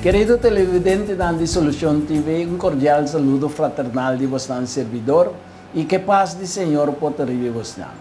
Kerido televidentenan di Solucion TV, un cordial saludo fraternal di bosnan servidor y ke paz di Señor por ta riba bosnan.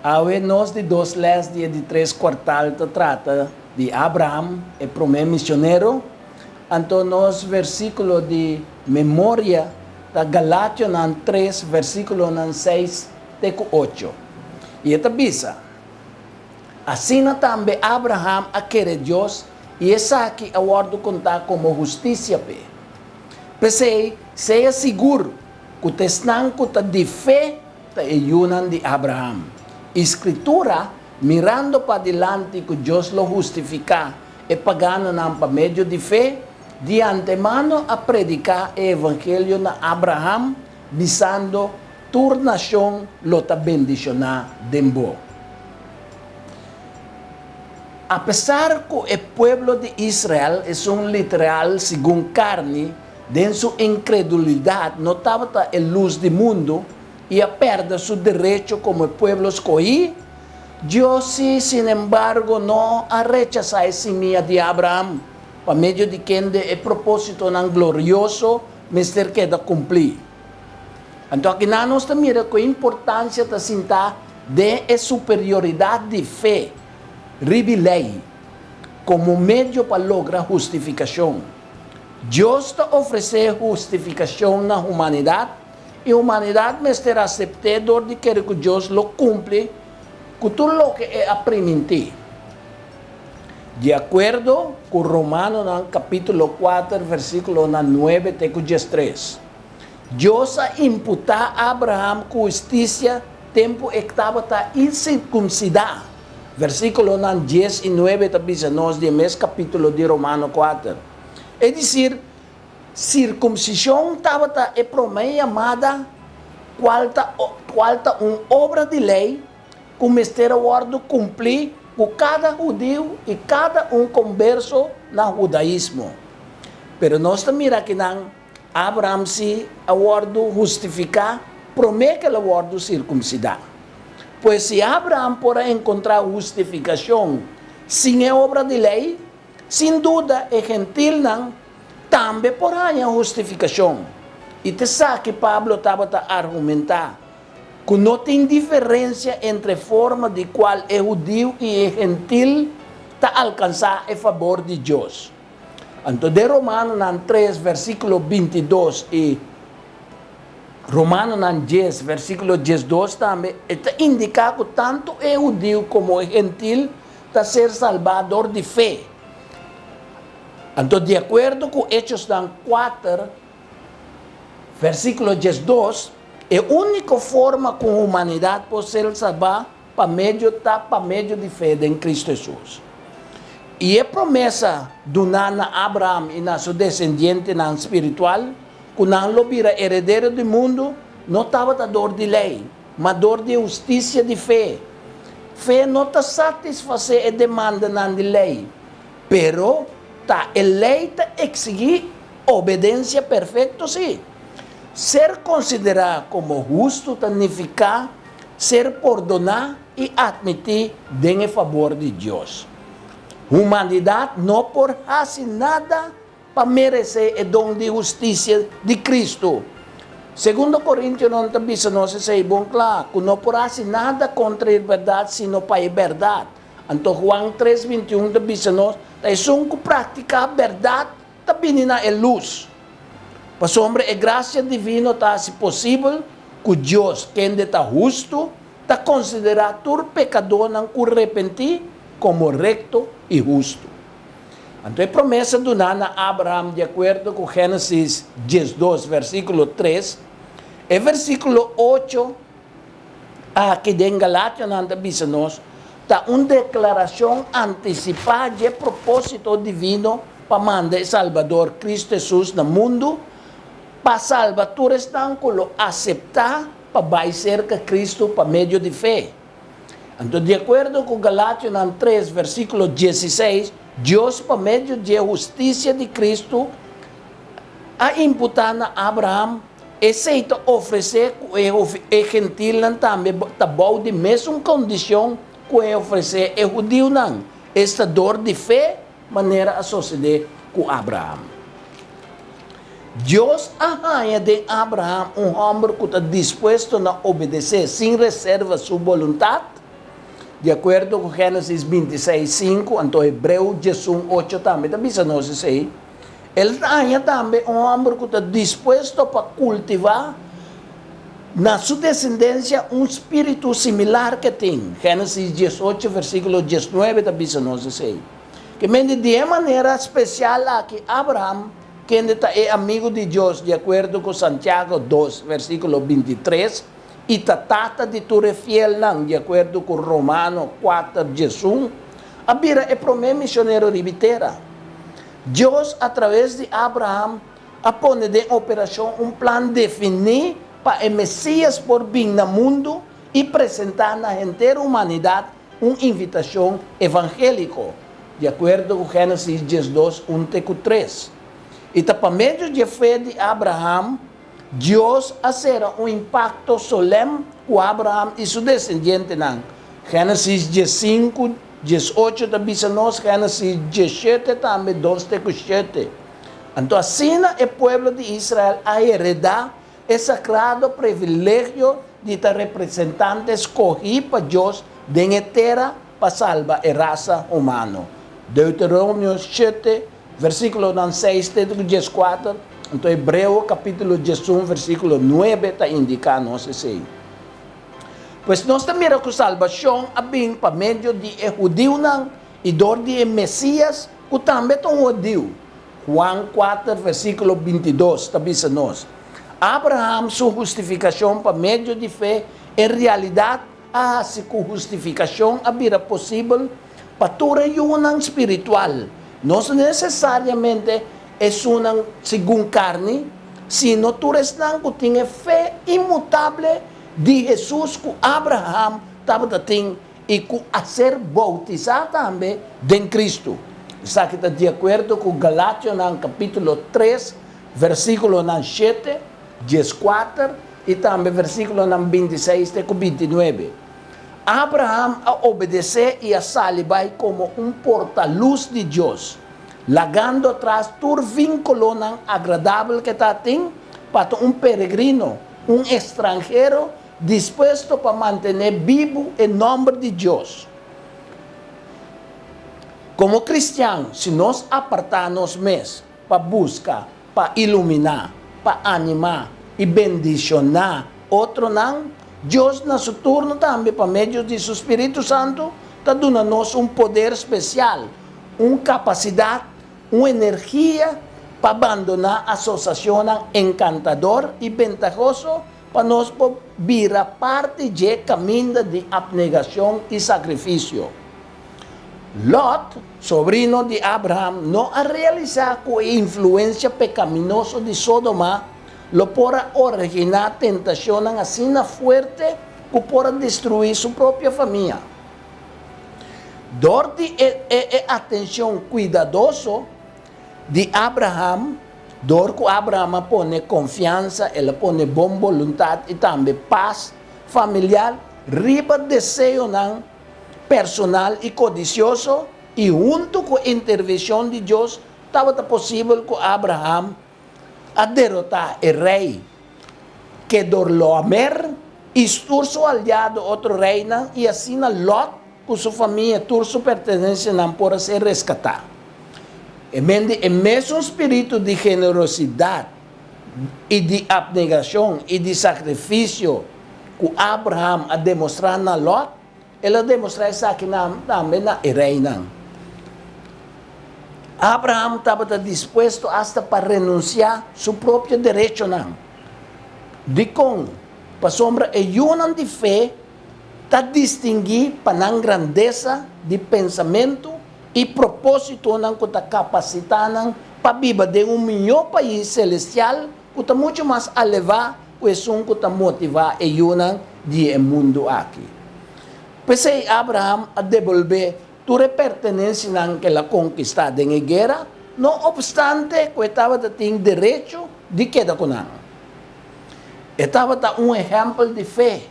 Awe nos di dos les di e di tres kwartal ta trata di Abraham, e prome misionero. Anto nos versiculo di memoria ta Galationan tres versiculonan seis te cu ocho. Y e ta bisa, Asina tambe Abraham a kere Dios i esaki a wòrdu kontá komo hustisia p'e. P'esei, sea sigur ku ta esnan ku ta di fe ta e yunan di Abraham. I Skritura, mirando padilanti ku Dios lo hustifiká e paganonan pa medio di fe, di antemano a prediká e evangelio na Abraham, bisando, Tur nashon lo ta bendishoná den bo. Apesar ku e pueblo di Israel, esun literal segun karni, den su inkredulidat no tabata e lus di mundu i a pèrdè su derecho komo e pueblo skohí, Dios sí, sinembargo, no a rechasá e simia di Abraham, pa medio di kende e propósitonan glorioso mester keda kumplí. Anto akinan nos ta mira ku e importansia ta sintá den e superioridat di fe riba e lei komo medio pa logra hustifikashon. Dios ta ofresé hustifikashon na humanidat i humanidat mester asept'é dor di kere ku Dios lo kumpli ku tur loke e a primintí. Di akuerdo ku Romanonan kapítulo kuater versíkulonan nuebe te ku diestres. Dios a imputá Abraham ku hustisia tempu e tabata insirkumsidá. Versíkulonan dies i nuebe ta bisa nos di e mes kapítulo di Romano kuater. Es disir, sirkumsishon tabata e promé yamada kual ta kual ta un obra di lei ku mester a wòrdu kumplí ku kada hudiu i kada un komberso na hudaismo. Pero nos ta mira akinan Abraham sí a wòrdu hustifiká promé ku el a wòrdu sirkumsidá. Pues si Abraham por a enkontrá hustifikashon sin e obra di lei, sin duda e gentilnan tambe por haña hustifikashon. I ta esaki Pablo tabata argumentá, ku no tin diferensia entre forma di kual e hudiu i e gentil ta alkansá e fabor di Dios. Anto den Romanonan tres versíkulo bintidos i Romanonan dies versíkulo diesdos tambe e ta indiká ku tantu e hudiu komo e gentil ta ser salbá dor di fe. Anto di akuerdo ku Hechosnan kuater versíkulo diesdos, e úniko forma ku humanidat por ser salbá pa medio ta pa medio di fe den Cristo Hesus. I e promesa duná na Abraham i na su desendientenan spiritual ku nan lo bira heredero di mundu no tabata dor di lei, ma dor di e hustisia di fe. Fe no ta satisfasé e demandanan di lei, pero ta e lei ta eksigí obedensia perfekto sí. Ser konsiderá komo hustu ta nifiká ser pordoná i atmití den e fabor di Dios. Humanidat no por hasi nada pa meresé e don di hustisia di Kristu. Segundo Korintionan ta bisa nos esei bon kla, ku no por hasi nada kontra e bèrdat sino pa e bèrdat. Anto Juan tres bintiun ta bisa nos, Ta esun ku praktiká bèrdat ta bini na e lus. Pasobra e grasia divino ta hasi posibel ku Dios, kende ta hustu, ta konsiderá tur pekadónan ku repentí komo rekto i hustu. Anto e promesa duná na Abraham di akuerdo ku Génesis diesdos versíkulo tres, e versíkulo ocho aki den Galationan ta bisa nos, ta un deklarashon antisipá dje propósito divino pa manda e Salbador, Kristu Hesus, na mundu pa salba tur esnan ku lo aseptá pa bai serka Kristu pa medio di fe. Anto, di akuerdo ku Galationan tres, versíkulo diesiseis, Dios pa medio dje hustisia di Kristu a imputá na Abraham Esei ta ofresé ku e e gentilnan tambe ta bou di mesun kondishon ku e ofresé e hudiunan, esta dor di fe, manera a sosodé ku Abraham. Dios a haña den Abraham un hòmber ku ta dispuesto na obedesé sin reserva su boluntat, di akuerdo ku Génesis 26, 5, anto Hebreo 11, 8 tambe ta bisa nos esei. El ta haña tambe un hòmber ku ta dispuesto pa kultivá na su desendensia un spiritu similar ku e tin. Génesis 18, versíkulo 19 ta bisa nos esei. Ke mende di e manera spesial aki Abraham, kende ta e amigu di Dios di akuerdo ku Santiago 2, versíkulo 23, i ta tata di tur e fielnan di akuerdo ku Romano 4, 11, a bira e promé misionero riba tera. Dios, a traves di Abraham, a pone den operashon un plan definí pa e Mesías por bin na mundu i presentá na henter humanidat un invitashon evangéliko, di akuerdo ku Génesis 12, 1 te ku 3. I ta pa medio dje fe di Abraham, Dios a sera un impakto solèm ku Abraham i su desendientenan. Génesis 15, 18 ta bisa nos, Génesis 17 tambe, 2 te ku 7. Anto asina e pueblo di Israel a heredá e sagrado privilegio di ta representante skohí pa Dios den e tera pa salba e rasa humano. Deuteronomio 7, versíkulonan 6 te ku 14, anto Hebreo kapítulo 11, versíkulo 9 ta indiká nos esei. Pues nos ta mira ku salbashon a bin pa medio di e hudiunan i dor di e Mesías, ku tambe ta un hudiu. Juan 4, versíkulo 22 ta bisa nos, Abraham su hustifikashon pa medio di fe en realidat a hasi ku hustifikashon a bira posibel pa tur e yunan spiritual, no nesesariamente esunnan segun karni, sino tur esnan ku tin e fe inmutable di Hesus ku Abraham tabata tin i ku a ser boutisá tambe den Kristu. Esaki ta di akuerdo ku Galationan kapítulo 3, versíkulonan 7, 14 i tambe versíkulonan 26 te ku 29. Abraham a obedesé i a sali bai komo un portalus di Dios, lagando atras tur vínkulonan agradabel ku e tabatin pa ta un peregrino, un estranhero dispuesto pa mantené bibu e nòmber di Dios. Komo kristian, si nos apartá nos mes pa buska, pa iluminá, pa animá i bendishoná otronan, Dios na su turno tambe pa medio di su spiritu santu ta duna nos un poder spesial, un kapasidat, un energia pa bandoná asosiashonnan enkantador i bentahoso pa nos por bira parti dje kaminda di apnegashon i sakrifisio. Lòt, sobrino di Abraham, no a realisá ku e influensia pekaminoso di Sodoma lo por a originá tentashonnan asina fuerte ku por a destruí su propio famia. Dor di e e atenshon kuidadoso di Abraham, dor ku Abraham a pone konfiansa, el a pone bon boluntat i tambe pas familiar riba deseonan personal i kodisioso, i huntu ku intervenshon di Dios tabata posibel ku Abraham a derotá e rei Kedorlaomer i tur su aliado otro reinan, i asina Lòt ku su famia tur su pertenensianan por a ser reskatá. E mende e mesun spiritu di generosidat i di apnegashon i di sakrifisio ku Abraham a demostrá na Lòt, el a demostrá esakinan tambe na e reinan. Abraham tabata dispuesto asta pa renunsiá su propio derechonan. Dikon? Pasobra e yunan di fe ta distinguí pa nan grandesa di pensamentu i propósitonan ku ta kapasitá nan pa biba den un mihó pais selestial ku ta muchu mas alevá ku esun ku ta motivá e yunan di e mundu aki. P'esei Abraham a debolbé tur e pertenensianan ku el a konkistá den e guera, no opstante ku e tabata tin derecho di keda ku nan. E tabata un ehèmpel di fe.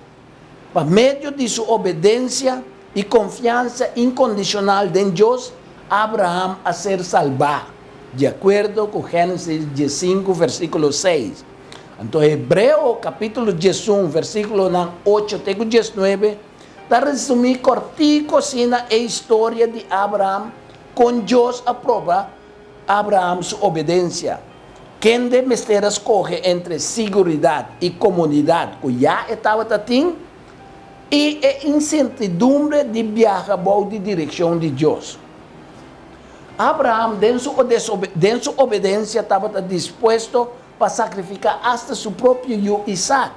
Pa medio di su obedensia i konfiansa inkondishonal den Dios, Abraham a ser salbá. Di akuerdo ku Génesis 15 versíkulo 6. Anto Hebreo kapítulo 11 versíkulonan 8 te ku 19 ta resumí kòrtiku asina e historia di Abraham kon Dios a proba Abraham su obedensia. Kende mester a skohe entre siguridat i komodidat ku ya e tabata tin i e insertidumbre di biaha bou di direkshon di Dios. Abraham den su den su obedensia tabata dispuesto pa sakrifiká asta su propio yu Isaac.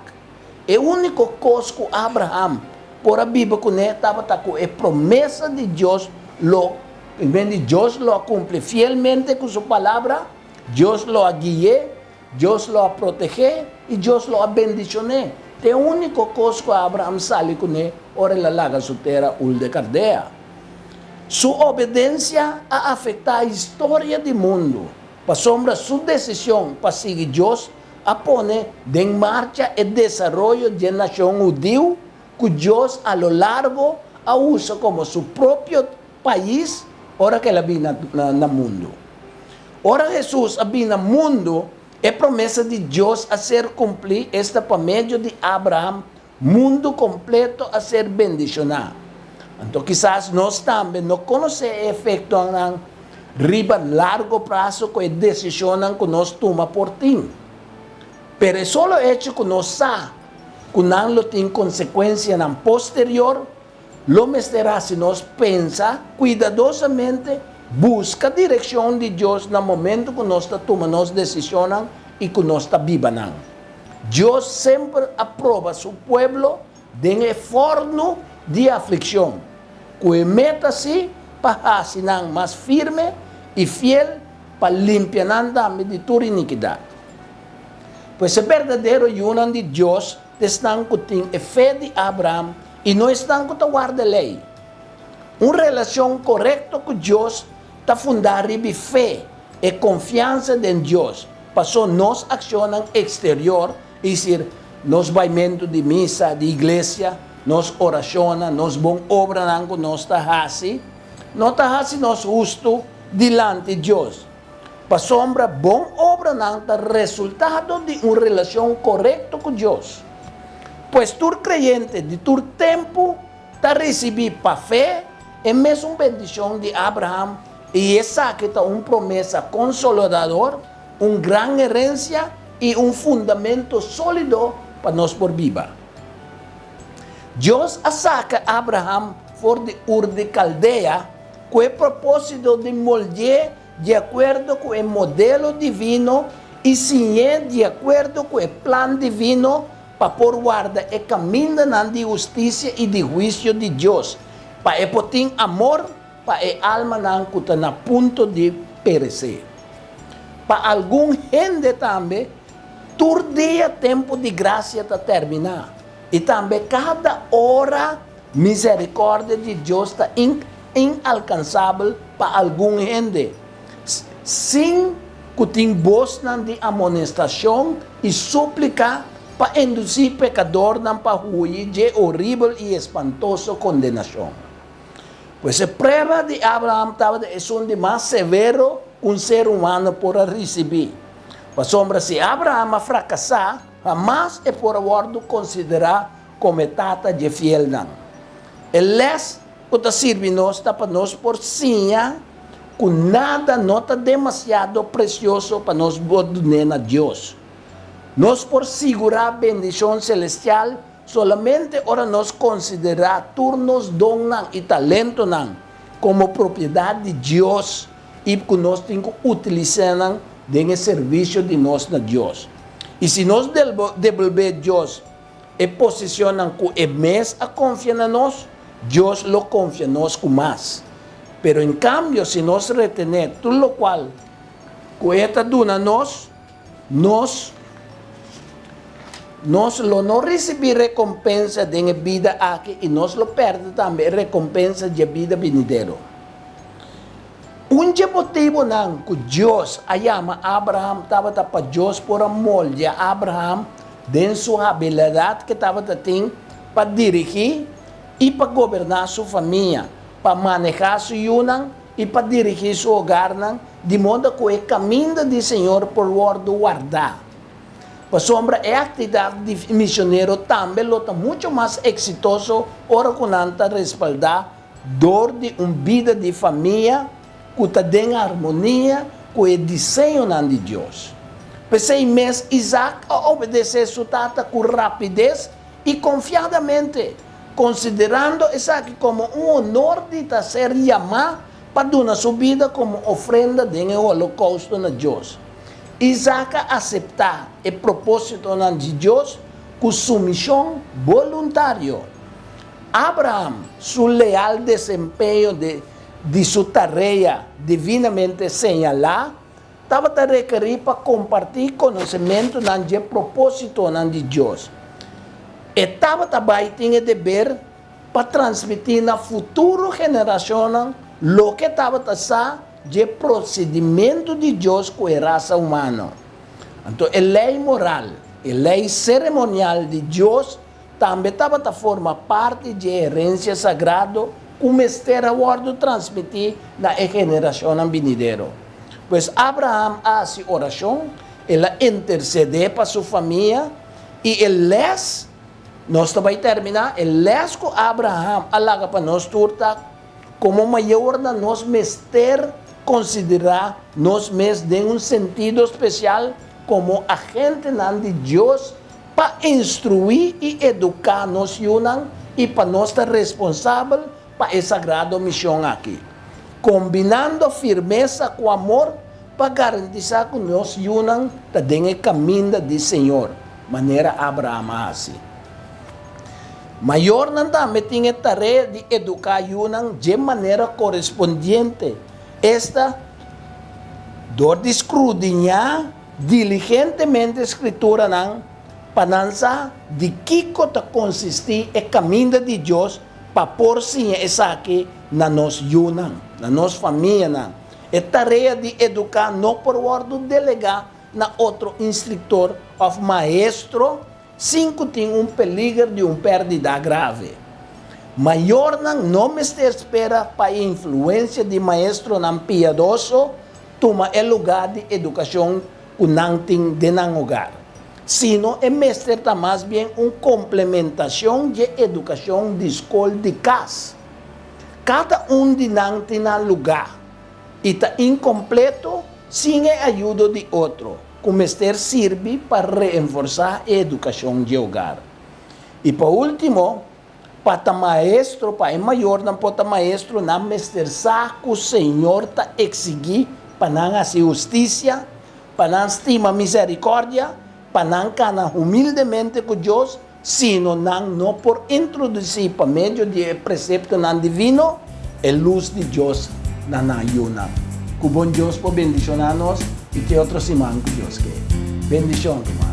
E úniko kos ku Abraham por a biba kuné tabata ku e promesa di Dios lo di Dios lo a kumpli fielmente ku su palabra, Dios lo a gui'é, Dios lo a proteg'é i Dios lo a bendishon'é. Ta e úniko kos ku Abraham sali kuné ora el a laga su tera Ur de Kaldea. Su obedensia a afektá historia di mundu, pasobra su desishon pa sigui Dios a pone den marcha e desaroyo dje nashon hudiu ku Dios a lo largo a usa komo su propio pais ora ku el a bini na mundu. Ora Hesus a bini na mundu, e promesa di Dios a ser kumplí, esta pa medio di Abraham, mundu kompleto a ser bendishoná. Anto kisas nos tambe no konosé e efektonan riba largo plaso ku e desishonnan ku nos tuma por tin. Pero e solo echo ku nos sa ku nan lo tin konsekuensianan posterior, lo mester hasi nos pensa kuidadosamente, buska direkshon di Dios na momentu ku nos ta tuma nos desishonnan i ku nos ta biba nan. Dios semper a proba su pueblo den e fòrnu di aflikshon, ku e meta si pa hasi nan mas firme i fiel pa limpia nan tambe di tur inikidat. Pues e berdadero yunan di Dios ta esnan ku tin e fe di Abraham i no esnan ku ta warda e lei. Un relashon korekto ku Dios ta fundá riba e fe, e konfiansa den Dios, pasó nos akshonnan eksterior, es desir, nos baimentu di misa, di iglesia, nos orashonnan, nos bon obranan ku nos ta hasi, no ta hasi nos hustu dilanti Dios. Pasobra bon obranan ta resultado di un relashon korekto ku Dios. Pues tur kreyente di tur tempu ta risibí pa fe e mesun bendishon di Abraham i esaki ta un promesa konsolador, un gran herensia i un fundamento sólido pa nos por biba. Dios a saka Abraham for di Ur di Kaldea ku e propósito di moldi'é di akuerdo ku e modelo divino i siñ'é di akuerdo ku e plan divino pa por warda e kamindanan di hustisia i di huisio di Dios, pa e por tin amor pa e almanan ku ta na punto di peresé. Pa algun hende tambe, tur dia tempu di grasia ta terminá, i tambe kada ora Miserikòrdia di Dios ta inalkansabel pa algun hende, sin ku tin bosnan di amonestashon i súplika pa indusí pekadornan pa huyi dje horibel i espantoso kondenashon. Pues e prueba di Abraham tabata esun di mas severo ku un ser humano por a risibí. Pasobra si Abraham a frakasá, hamas e por a wòrdu konsiderá Komo e Tata dje fielnan. E lès ku ta sirbi nos ta pa nos por siña ku nada no ta demasiado presioso pa nos por dun'é na Dios. Nos por sigurá bendishon selestial solamente ora nos konsiderá tur nos donnan i talentonan komo propiedat di Dios i ku nos tin ku utilisá nan den e servisio di nos na Dios. I si nos debolbé Dios E posicionnan cu e mes a confia na nos, Dios lo confia nos cu mas. Pero en cambio si nos retene tur locual cu e ta duna nos, nos nos lo no ricibi recompensa den e bida aki y nos lo perde tambe e recompensa dje bida binidero. Un dje motibonan ku Dios a yama Abraham tabata pa Dios por a moldia Abraham den su habilidat ku e tabata tin pa dirigí i pa goberná su famia, pa manehá su yunan i i pa dirigí su hogarnan di moda ku e kaminda di Señor por wòrdu wardá. Pasobra e aktividat di misionero tambe lo ta muchu mas eksitoso ora ku nan ta respaldá dor di un bida di famia ku ta den armonia ku e diseñonan di Dios. P'esei mes Isaac a obedesé su tata ku rapides i konfiadamente, konsiderando esaki komo un honor di ta ser yamá pa duna su bida komo ofrenda den e holokousto na Dios. Isaac a aseptá e propósitonan di Dios ku sumishon boluntario. Abraham su leal desempeño di su tarea divinamente señalá tabata rekerí pa kompartí konosementunan dje propósitonan di Dios. E tabata bai tin e deber pa transmití na futuro generashonnan loke tabata sa dje prosedimentu di Dios ku e rasa humano. Anto e lei moral, e lei seremonial di Dios tambe tabata forma parti dje herensia sagrado ku mester a wòrdu transmití na e generashonnan binidero. Pues Abraham a hasi orashon, el a intersedé pa su famia, i e lès, nos ta bai terminá, e lès ku Abraham a laga pa nos tur ta, komo mayornan nos mester konsiderá nos mes den un sentido spesial komo agentenan di Dios Pa instruí i eduká nos yunan i pa nos ta responsabel pa e sagrado mishon aki, kombinando firmesa ku amor pa garantisá ku nos yunan ta den e kaminda di Señor, manera Abraham a hasi. Mayornan tambe tin e tarea di eduká yunan dje manera korespondiente, esta, dor di skrudiñá Diligentemente Skrituranan pa nan sa di kiko ta konsistí e kaminda di Dios pa por siña esaki na nos yunan, na nos famianan. E tarea di eduká no por wòrdu delegá na otro instruktor òf maestro sin ku tin un peliger di un pèrdida grave. Mayornan no mester spera pa e influensia di maestronan piadoso tuma e lugá di edukashon ku nan tin den nan hogar, sino e mester ta mas bien un komplementashon dje edukashon di skol di kas. Kada un di nan tin nan lugá i ta inkompleto sin e ayudo di otro, ku mester sirbi pa reenforsá e edukashon dje hogar. I pa último, Pa ta maestro, pa e mayornan por ta maestro, nan mester sa ku Señor ta eksigí pa nan hasi hustisia, pa nan stima miserikòrdia, pa nan kana humildemente ku Dios, sino nan no por introdusí pa medio di e preseptonan divino e lus di Dios na nan yunan. Ku bon Dios por bendishoná nos i te otro siman ku Dios ke. Bendishon, rumannan.